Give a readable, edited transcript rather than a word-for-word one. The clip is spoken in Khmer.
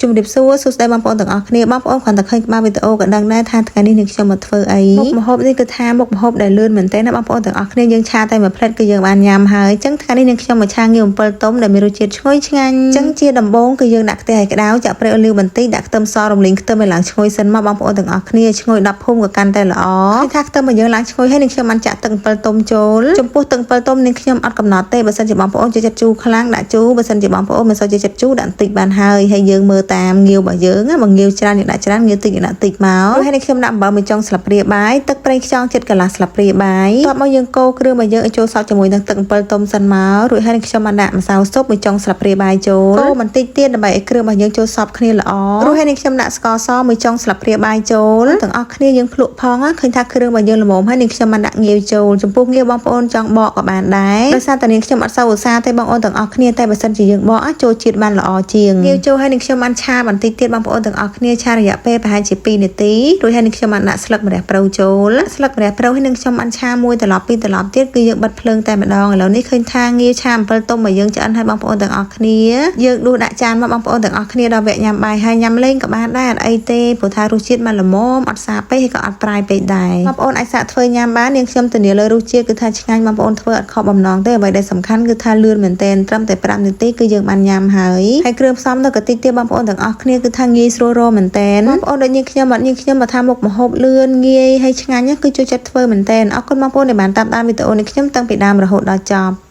ជំរាបសួរសួស្តីបងប្អូនទាំងអស់គ្នាបងប្អូនគ្រាន់តែឃើញក្បាលវីដេអូក៏ដឹងដែរថាថ្ងៃនេះនឹងខ្ញុំមកធ្វើអីមុខម្ហូបនេះគឺថាមុខម្ហូបដែលលឿនមែនទែនណាបងប្អូនទាំងអស់គ្នាយើងឆាតែមួយផ្លែតគឺយើងបានញ៉ាំហើយអញ្ចឹងថ្ងៃនេះនឹងខ្ញុំមកឆាងាវអំពិលទុំដែលមានរសជាតិឈ្ងុយឆ្ងាញ់អញ្ចឹងជាដំបូងគឺយើងដាក់ខ្ទះឲ្យក្តៅចាក់ប្រេងអូលីវបន្តិចដាក់ខ្ទឹមសរំលីងខ្ទឹមឲ្យឡើងឈ្ងុយសិនមកបងប្អូនទាំងអស់គ្នាឈ្ងុយ10ភូមិក៏កាន់តែល្អឃើញថាខ្ទឹមរបស់យើងឡើងឈ្ងុយហើយនឹងខ្ញុំបានចាក់ទឹកអំពិលទុំចូលចំពោះទឹកអំពិលទុំនឹងខ្ញុំអត់កំណត់ទេបើសិនជាបងប្អូនចូលចិត្តជូរខ្លាំងដាក់ជូរបើសិនជាបងប្អូនមិនសូវចូលចិត្តជូរដាក់បន្តិចបានហើយហើយយើងមើលតាមងាវរបស់យើងណាបើងាវច្រើនយើងដាក់ច្រើនងាវតិចយើងដាក់តិចមកហើយនេះខ្ញុំដាក់អំបិលមួយចុងស្លាបព្រាបាយទឹកប្រេងខ្យងចិត្តកន្លះស្លាបព្រាបាយបន្ទាប់មកយើងកូរគ្រឿងរបស់យើងឲ្យចូលសព្វជាមួយនឹងទឹកអំពិលទុំសិនមករួចហើយនេះខ្ញុំបានដាក់ម្សៅស៊ុបមួយចុងស្លាបព្រាបាយចូលកូរបន្តិចទៀតដើម្បីឲ្យគ្រឿងរបស់យើងចូលសព្វគ្នាល្អរួចហើយនេះខ្ញុំដាក់ស្ករសមួយចុងស្លាបព្រាបាយចូលទាំងអស់គ្នាយើងភ្លក់ផងណាឃើញថាគ្រឿងរបស់យើងល្មមហើយនេះខ្ញុំបានដាក់ងាវចូលចំពោះងាវបងប្អូនចង់បកក៏បានដែរដោយសារតែនាងខ្ញុំអត់សូវឧស្សាហ៍ទេបងប្អូនទាំងអស់គ្នាតែបើសិនជាយើងបកចូលជាតិបានល្អជាងងាវចូលហើយនាងខ្ញុំបានឆាបន្តិចទៀតបងប្អូនទាំងអស់គ្នាឆារយៈពេលប្រហែលជា2នាទីរួចហើយនាងខ្ញុំបានដាក់ស្លឹកម្រះព្រៅចូលស្លឹកម្រះព្រៅហើយនាងខ្ញុំបានឆាមួយត្រឡប់ពីរត្រឡប់ទៀតគឺយើងបិទភ្លើងតែម្ដងឥឡូវនេះឃើញថាងាវឆាអំពិលទុំឲ្យយើងឆ្អិនហើយបងប្អូនទាំងអស់គ្នាយើងដួសដាក់ចានមកបងប្អូនទាំងអស់គ្នាដល់វគ្គញ៉ាំបាយហើយញ៉ាំលេងក៏បានដែរអត់អីទេព្រោះថារសជាតិមកល្មមអត់សាពេកហើយក៏អត់ប្រៃពេកដែរបងប្អូនអាចសាកធ្វើញ៉ាំបាននាងខ្ញុំធានាលើរសជាតិគឺថាឆ្ងាញ់បងប្អូនធ្វើអត់ខកបំណងទេអ្វីដែលសំខាន់គឺថាលឿនមែនទែនត្រឹមតែ5នាទីគឺយើងបានញ៉ាំហើយហើយគ្រឿងផ្សំទៅក៏តិចទៀតបងប្អូនទាំងអស់គ្នាគឺថាងាយស្រួលរកមែនទែនបងប្អូនដូចនាងខ្ញុំអត់នាងខ្ញុំមកថាមុខម្ហូបលឿនងាយហើយឆ្ងាញ់គឺចូលចិត្តធ្វើមែនទែនអរគុណបងប្អូនដែលបានតាមដានវីដេអូនេះខ្ញុំតាំងពីដើមរហូតដល់ចប់។